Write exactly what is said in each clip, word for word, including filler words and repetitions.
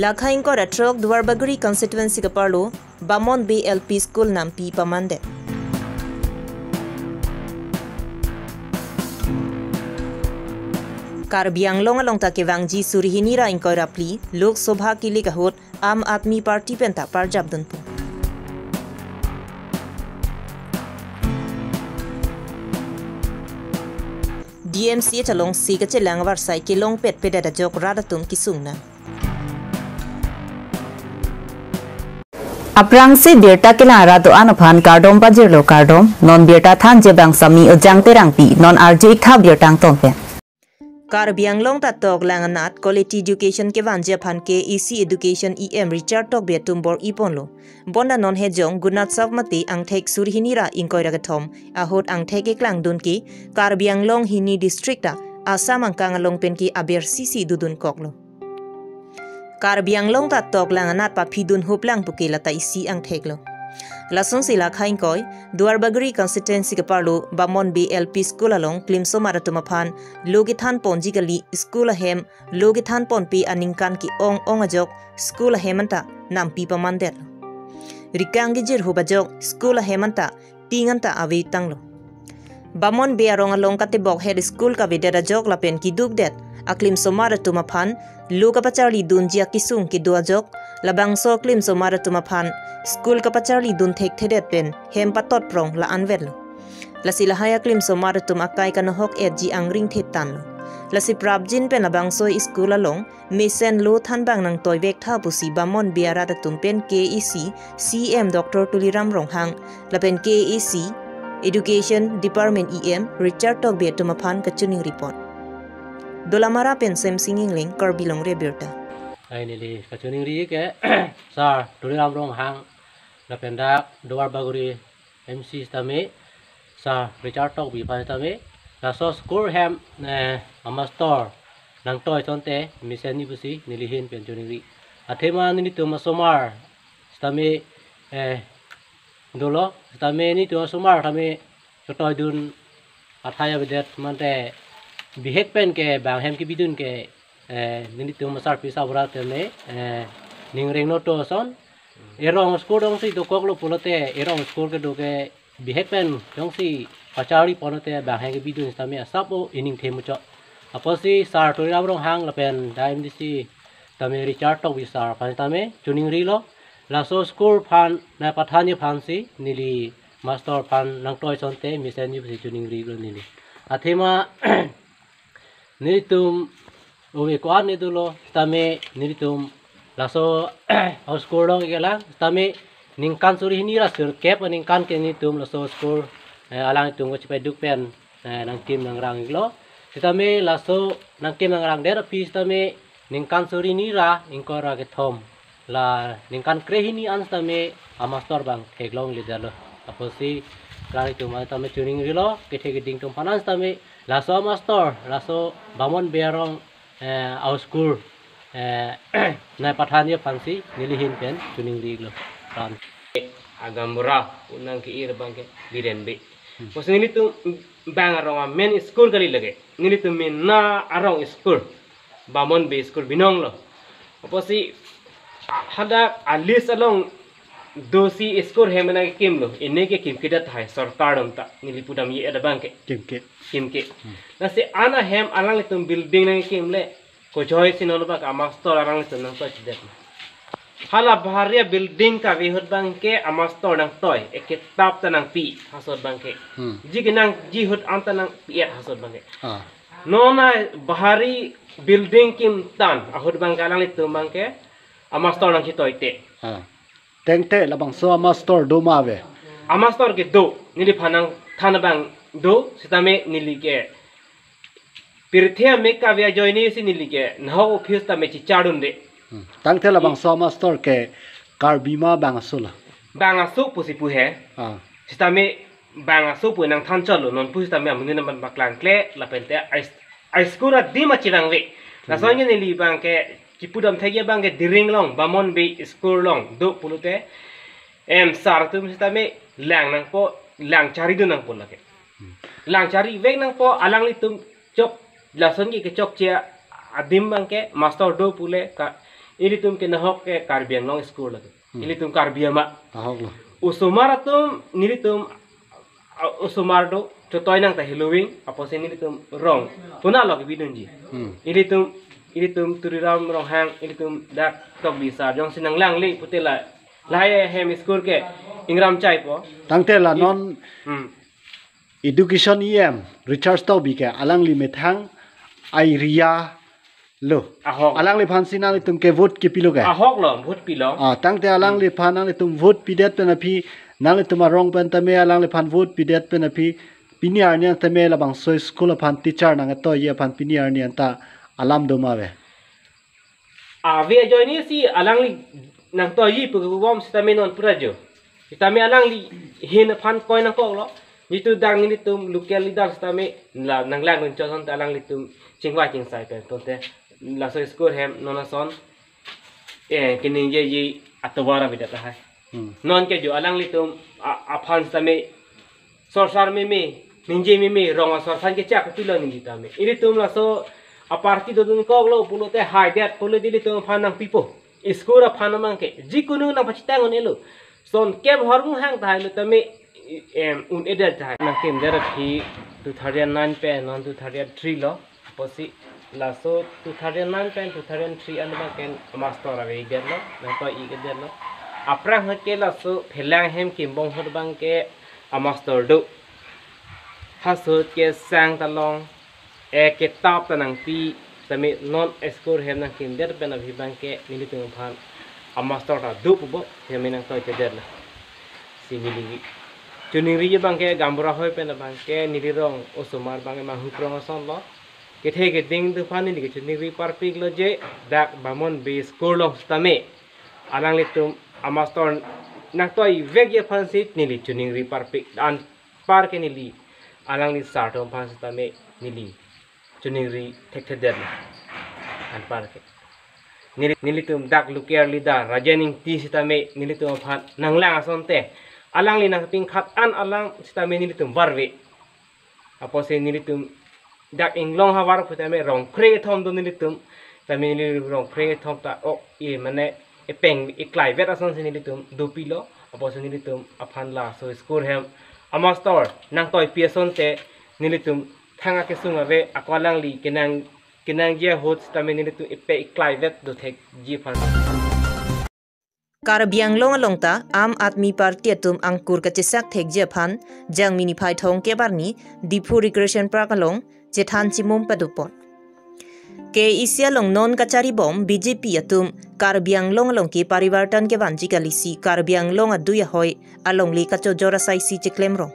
Lakha ingkoi ra throk Duarbagori constituency kaparlo Bamon Bey L P School nampi pamandet. Karbi Anglong along ta kevangji suri hini ra ingkoi ra phli Lok Sabha kilik ahut Aam Aadmi Party penta parjap dunpo. D M C H alongsi kachelang avarsai kelongpet pedet ajok rat atum kesung nang. Aphrangsi birta kelang arat do-an aphan kardom pajirlo kardom, non birta thanji abang sami Ojang Terangpi, non arju-ik tha birta angton pen. Karbi Anglong ta toklang anat quality education kevanji aphan K A A C Education E M Richard Tokbi atum bor-iponlo. Bonta non hejong Gunatsav mate angthek suri hini ra ingkoi ra kethom ahut angthek keklangdun ke Karbi Anglong hini district ta Assam angkang along pen ke aber sisi dudunkoklo. Karbi Anglong ta toklang anat paphidun huplang puke lata isi angtheklo. Lasonsi lakha ingkoi, Duarbagori constituency kaparlo Bamon Bey L P School along klimsomar atum aphan lo kethanponji kali, school ahem lo kethanponpe aningkan ke-ong ong ajok school ahem anta nampi pamandetlo. Rikang kejirhup ajok school ahem anta ting anta ave tanglo. Bamon Bey arong along katebok het school kavedet ajok lapen kedukdet aklimsomar atum aphan lo kapacharlidunji akesung kedo ajok, labangso aklimsomar atum aphan school kapacharlidun thekthedet pen hem patotprong la-anvetlo. Lasi lahai aklimsomar atum akai kanohok etji angring thetanlo. Lasi prapjin pen labangso school along mesen lo thanbang nangtoivek tha pusi Bamon Bey arat atum pen K A A C C E M Doctor Tuliram Ronghang lapen K A A C Education Department E M Richard Tokbi atum aphan kachiningri pon. Dolamara pen Semsing Engleng, Karbi Longri Abirta. Ai neli kachiningri ke Sir Tuliram Ronghang lapen dak Duarbagori M C sitame, Sir Richard Tokbi aphan sitame, laso school hem, eh, amastor nangtoi asonte mesenji pusi neli ahin pen chiningri. Athema nelitum asomar sitame, eh, dolo, sitame nelitum asomar tame chetoidun athai avedet mate bihek pen ke bang hem kebidun ke, eh, nelitum asarpi asarbura tame, eh, ningreng noto ason. Erong school jongsi dokoklo pulote, erong school kedo ke bihek pen jongsi pacharlipon lote bang hem kebidun sitame asap o ining the muchot. Apotsi Sir Tuliram Ronghang lapen dak M D C tame Richard Tokbi sir aphan tame chiningrilo. Laso school aphan nangpathanji aphansi neli mastor aphan nangtoi asonte mesenji pusi chiningrilo neli. Athema nelitum ove ko-an ne dolo, sitame nelitum laso a-school along kelang, sitame ningkan suri hini ra sirkep aningkan ke nelitum laso school, eh, alangtum kachepaduk pen, eh, nangkim nangrang-iklo. Sitame laso nangkim nangrangdet aphi sitame ningkan suri hini ra ingkoi ra kethom, la ningkan krehini an sitame amastor bang theklongledetlo. Apotsi alangtum an sitame chiningrilo, kethe keding atum aphan an sitame laso amastor, laso Bamon Bey arong, eh, a-school, eh, nangpathanji aphansi neli ahin pen chiningrilo. Ran. Agaonbura, unang ke-ir abang ke Biren Bey. Hmm. Pusi nelitum bang arong amen school kali lake. Nelitum mena arong school Bamon Bey school binonglo. Apotsi hadak a-list along dosi school hem nangkimlo. Ene ke kimkedet hai sorkar atum ta. Neli pudam ye ada abang ke. Kimke. Kimke. Hmm. Lasi ana hem alanglitum building nangkimle. Kojoisi non abang ke amastor alanglitum nangtoi chidet. Hala bahari a-building kave ahut abang ke amastor nangtoi, eketap ta nangpi ha asot abang ke. Hmm. Ji kenangji ahut anta nangpi-et ha asot abang ke. Ah. Non a-bahari building kimtan ahut abang ke alanglitum abang ke amastor nangchetoite. Ah. Tangte labangso amastor do ma ave? Amastor ke do, neliphan nangthan abang do, sitame neli ke pirthe amek kave ajoinesi neli ke nahok office tame chechardunde. Hmm. Tangte labangso amastor ke Karbi ma bang aso lo? Bang aso pusi pu he. Ah. Sitame bang aso pu nangthan chotlo, non pu sitame amonit aman paklangkle, lapente a-school adim achevangve. Hmm. Lason ke neli abang ke kipudam thekji abang ke Diring along, Bamon Bey school along do pulote, em sir atum sitame lang nangpo, lang charidun nangpo lake. Hmm. Lang charivek nangpo, alanglitum chok, lason ke kechokche adim abang ke, mastor do pule, ka, Ilitum ke nahok ke Karbi Anglong school lagi. Hmm. Ilitum Karbi ama. Ahok lo. Osomar atum nelitum, ah, osomar do, chotoi nang ta heloving, apotsi nelitum rong. Puna lo ke bidunji. Hmm. Ilitum, ilitum Tuliram Ronghang, ilitum dak Tokbi sar, jongsi nang langli putela. Lahai ahem school ke ingram chaipo. Tangte la I- non Hmm. Education E M Richard Tokbi ke alangli methang area lo. Ahok. Alangliphan si nanglitum ke vote kepilo ke? Ahok lo, vote pilo. Ah, tangte alangliphan nanglitum vote pidet pen aphi, nanglitum arong pen tame alangliphan vote pidet pen aphi, pini arni an tame labangso school aphan teacher nangtoiji aphan pini arni an ta alam do ma ave? Ave ajoine si alangli nangtoiji pu kebom sitame non pura jo. Sitame alangli hin aphan koi nangkok lo. Nitu dang nelitum local leader sitame la nang langdun chot asonte alanglitum chingvai chingsai pen tonte laso school hem non ason, eh, keningjeji atovar avedet lahai. Hmm. Non ke jo alanglitum a-, aphan sitame sorsar meme, ningje meme, rong asor aphan kechak pilo ningje tame. Ilitum laso aparty dodun kok lo pulote haidet pulo ilitum aphan nangpipo. School aphan abang ke jikunu nangpachitang un-elo. Son kep hormu hang tahai lo tame, em, un-edet tahai. Nangkimdet aphi two thousand nine pen non two thousand three lo. Apotsi laso two thousand nine pen two thousand three an abang ke master ave-ikdet lo, nangtoi-ikdet lo. Aphrang ahut ke laso phelang hem kimbong ahut abang ke a master do. Halaso ahut ke sang ta long, eh, kitap ta nangpi, tame non school hem nangkimdet pen aphi abang ke nelitum aphan a master ta do pu bo, hem nangtoithedet lo. Si neli choningri abang ke gaonbura ahoi pen abang ke neli rong osomar abang ke Manghukrong ason lo. Kethe keding atum aphan neli kechoningri parpik lo je dak Bamon Bey school along sitame alanglitum a master nangtoivekji aphan si neli choningri parpik, anpar ke neli alangli sir atum aphan sitame neli choningri thekthedet lo. Anpar ke neli, nelitum dak local leader Rajen Ingti sitame nelitum aphan nanglang asonte alangli nangpingkhat an alam sitame nelitum varve. Apotsi nelitum dak inglong havar pu tame rong kre-kethom do nelitum. Tame neli rong kre-kethom ta ok, e mane epeng eklaivet asonsi nelitum dopilo. Apotsi nelitum aphan laso school hem a master nangtoipi asonte nelitum thang akesung ave, ako alangli kenang, kenangji ahut sitame nelitum epe eklaivet dothekji aphan. Karbi Anglong along ta Aam Aadmi Party atum angkur kachesak thekji aphan Jangmi niphai thomkep arni Diphu Recreation Park along chethan chimum padopon. K A A C along non kacharibom B J P atum Karbi Anglong along ke parivartan kevanji kalisi Karbi Anglong adui ahoi alongle kachojor asaisi cheklemrong.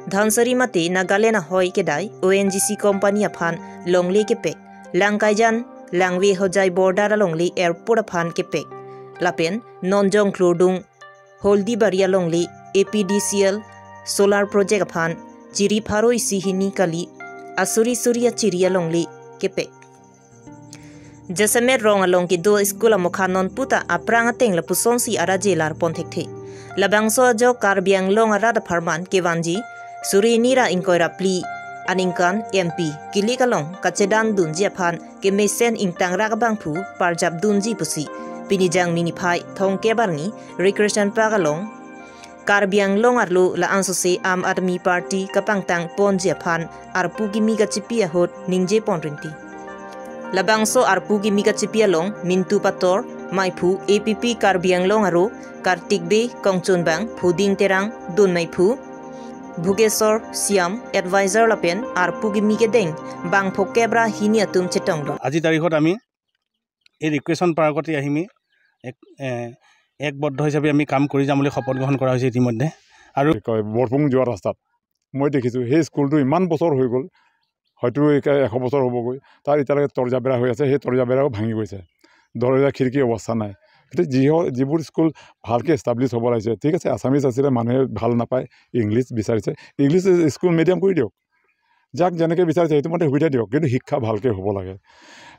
Dhansiri mate Nagaland ahoi kedai O N G C company aphan longle kepek, Langkaijan Langve Hojai border alongle airport aphan kepek, lapen non Jongklurdung Holdibari alongle A P D C L solar project aphan chiri pharo isi hini kali asuri suri achiri alongle kepek. Jasemet rong along kedo school amokha non puta aphrang ateng lapusonsi araje larpon thekthe. Labangso ajok Karbi Anglong arat apharman kevanji suri hini ra ingkoi ra phli aningkan M P kilik along kachedandunji aphan kemesen ingtangrak abangphu parjapdunji pusi pini Jangmi niphai thomkep arni Recreation Park along Karbi Anglong arlo la-ansose Aam Aadmi Party kapangtangponji aphan arpu kimi kachipi ahut ningje pon rinti. Labangso arpu kimi kachipi along Mintu Pator, maiphu A P P Karbi Anglong aro, Kartik Bey, kongchunbang Phuding Terang, dunmaiphu Bhugesor Siam, advisor lapen arpu kimi kedeng bang phokep ra hini atum chetonglo. আজি তাৰিখত আমি এই ৰিক্ৰিয়েশ্যন পাৰ্কতে আহি আমি এক, এ, একবদ্ধ হিচাপে আমি কাম কৰি যাম বুলি শপত গ্ৰহণ কৰা হৈছে ইতিমধ্যে। আৰু কি কয়, বৰপুং যোৱা ৰাস্তাত মই দেখিছোঁ, সেই স্কুলটো ইমান বছৰ হৈ গ'ল, হয়তো একে এশ বছৰ হ'বগৈ, তাৰ এতিয়ালৈকে তৰ্জা বেৰা হৈ আছে, সেই তৰ্জা বেৰাও ভাঙি গৈছে, দৰ্জা খিৰিকী অৱস্থা নাই। গতিকে যি হ-, যিবোৰ স্কুল ভালকৈ এষ্টাব্লিছ হ'ব লাগিছে, ঠিক আছে, আছামিজ আছিলে, মানুহে ভাল নাপায়, ইংলিছ বিচাৰিছে, ইংলিছ স্কুল মিডিয়াম কৰি দিয়ক, যাক যেনেকে বিচাৰিছে সেইটো মতে সুবিধা দিয়ক, কিন্তু শিক্ষা ভালকে হ'ব লাগে।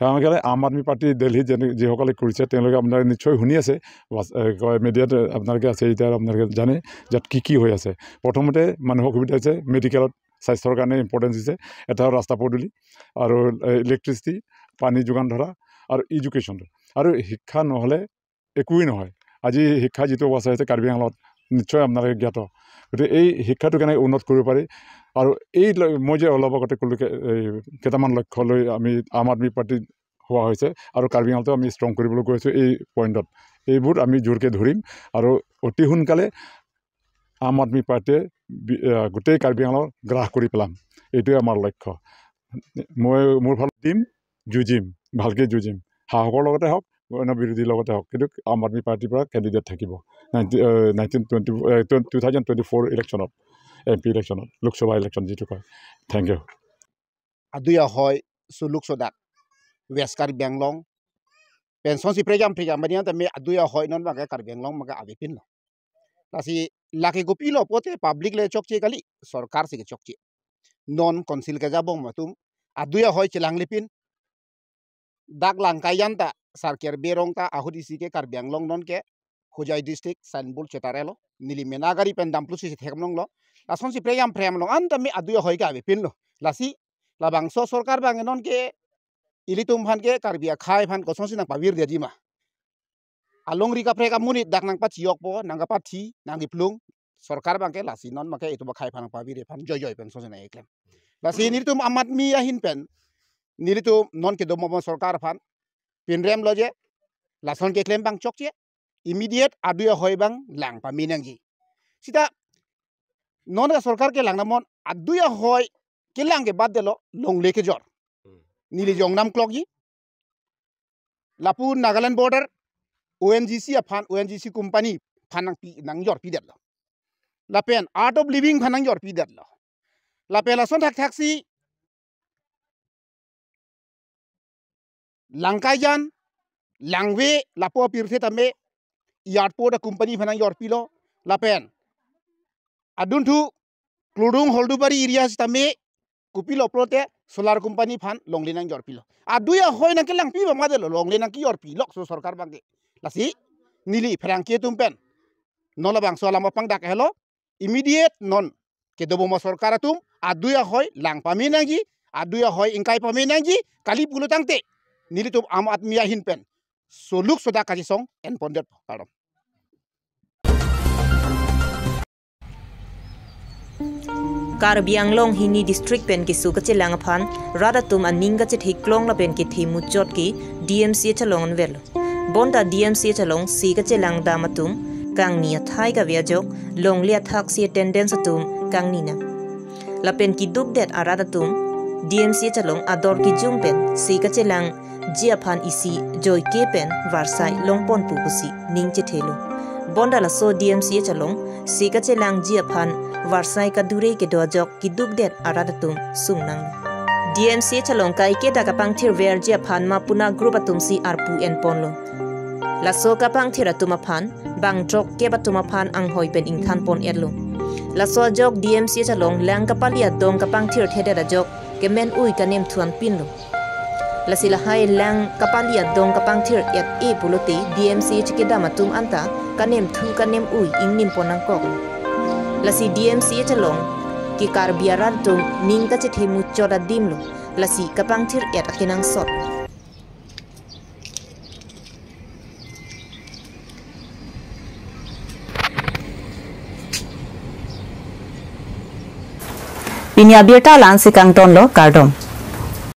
কাৰণ কেলে আম আদমী পাৰ্টি দিল্লীত যেনে যিসকলে কৰিছে তেওঁলোকে আপোনালোকে নিশ্চয় শুনি আছে, বাছ-, এ, কয় মিডিয়াত আপোনালোকে আছে, এতিয়া আপোনালোকে জানে ইয়াত কি কি হৈ আছে। প্ৰথমতে মানুহক সুবিধা দিছে, মেডিকেলত স্বাস্থ্যৰ কাৰণে ইম্পৰ্টেঞ্চ দিছে, এটা ৰাস্তা পদূলি আৰু, এ, ইলেক্ট্ৰিচিটি, পানী যোগান ধৰা আৰু এডুকেশ্যন। আৰু শিক্ষা নহ'লে একোৱেই নহয়। আজি শিক্ষা যিটো অৱস্থা হৈছে কাৰ্বি আংলঙত, নিশ্চয় আপোনালোকে জ্ঞাত। গতিকে এই শিক্ষাটো কেনেকৈ উন্নত কৰিব পাৰি, আৰু এই ল-, মই যে অলপ আগতে ক'লো কে-, এই কেইটামান লক্ষ্য লৈ আমি আম আদমী পাৰ্টি হোৱা হৈছে আৰু কাৰ্বি আংলঙতো আমি ষ্ট্ৰং কৰিবলৈ গৈ আছোঁ এই পইণ্টত। এইবোৰ আমি জোৰকে ধৰিম আৰু অতি সোনকালে আম আদমী পাৰ্টিয়ে বি-, আহ, গোটেই কাৰ্বি আংলং গ্ৰাস কৰি পেলাম। এইটোৱে আমাৰ লক্ষ্য। মই মোৰ ফালে দিম, যুঁজিম, ভালকে যুঁজিম। সাহসৰ লগতে হওক, অন্য বিৰোধীৰ লগতে হওক, কিন্তু আম আদমী পাৰ্টিৰ পৰা কেণ্ডিডেট থাকিব ninety, ah, nineteen twenty, ah, two thousand twenty four ইলেকশ্যনত, এম পি ইলেকশ্যনত, লোকসভা ইলেকশ্যন যিটো কয়। Thank you. Adui ahoi suluk sodak West Karbi Anglong pension si prekjam prekjam bani anta me adui ahoi non bangke Karbi Anglong bangke avepinlo. Lasi lake kopilo pulote public le chokche kali, sorkar si ke chokche. Non council kejabom atum adui ahoi chelang lepin, dak Langkaijan ta Sar Kerbe Rong ta ahut isi ke Karbi Anglong non ke Hojai district signboard chetarelo, neli mena gari pen dam plus si thek nonglo. Lason si prekjam prekjam long anta me adui ahoi ke avepinlo. Lasi labangso sorkar bang non ke ilitum aphan ke Karbi akhei aphan kosonsi nangpavirde jima. Alongri kaprek amonit dak nangpachiyokpo, nangkapathi, nangkiplung, sorkar bangke lasi non bangke itum akhei aphan nangpavir aphan joijoi pen sonsi nangkeklem. Lasi nelitum amat mi ahin pen, nelitum non kedo momo sorkar aphan pinremlo je, lason keklem bang chokche, immediate adui ahoi bang lang pame nangji. Sita non ka sorkar kelang namon adui ahoi kelang ke bad delo longle kejor. Hmm. Neli jong nam klokji. Lapu Nagaland border O N G C aphan, O N G C company aphan nangpi, nangjorpidetlo. Lapen Art of Living aphan nangjorpidetlo. Lapen lason thakthak si Langkaijan, Langve, lapu apirthe tame airport a company aphan nangjorpilo. Lapen adunthu Kludung Holdubari area sitame kopilo pulote solar company aphan longle nangjorpilo. Adui ahoi nangkelangpi bang madelo longle nangkejorpilok so sorkar bangke. Lasi neli pherangke atum pen non labangso alam apangdak helo, immediate non kedo momo sorkar atum adui ahoi lang pame nangji, adui ahoi ingkai pame nangji, kali pulo tangte nelitum Aam Aadmi ahin pen soluk sodak kachisong enpondetpo. Kardom. Karbi Anglong hini district pen keso kachelang aphan rat atum aning kachetheklong lapen kethe muchot ke D M C H along anverlo. Bonta D M C H along se kachelang dam atum kangni athai kave ajok longle athak si attendance atum kangni nang. Lapen keduk det arat atum D M C H along ador kejung pen se kachelang ji aphan isi joike pen varsai longpon pu pusi ning chethelo. Bonta laso D M C H along se kachelang ji aphan varsai kadure kedo ajok keduk det arat atum sung nang. D M C H along kaike dak kapangthir verji aphan ma puna group atum si arpu enponlo. Laso kapangthir atum aphan bang throkkep atum aphan anghoi pen ingthan pon etlo. Laso ajok D M C H along lang kapali adong kapangthir thedet ajok kemen ui kanem thuan pinlo. Lasi lahai lang kapali adong kapangthir et e pulote D M C H kedam atum anta kanem thu kanem ui ingnim pon nangkok. Lasi D M C H along ke Karbi arat atum ning kachethe muchot adim lo. Lasi kapangthir et akenangsot. Pini abirta la-ansi kangtonlo, kardom.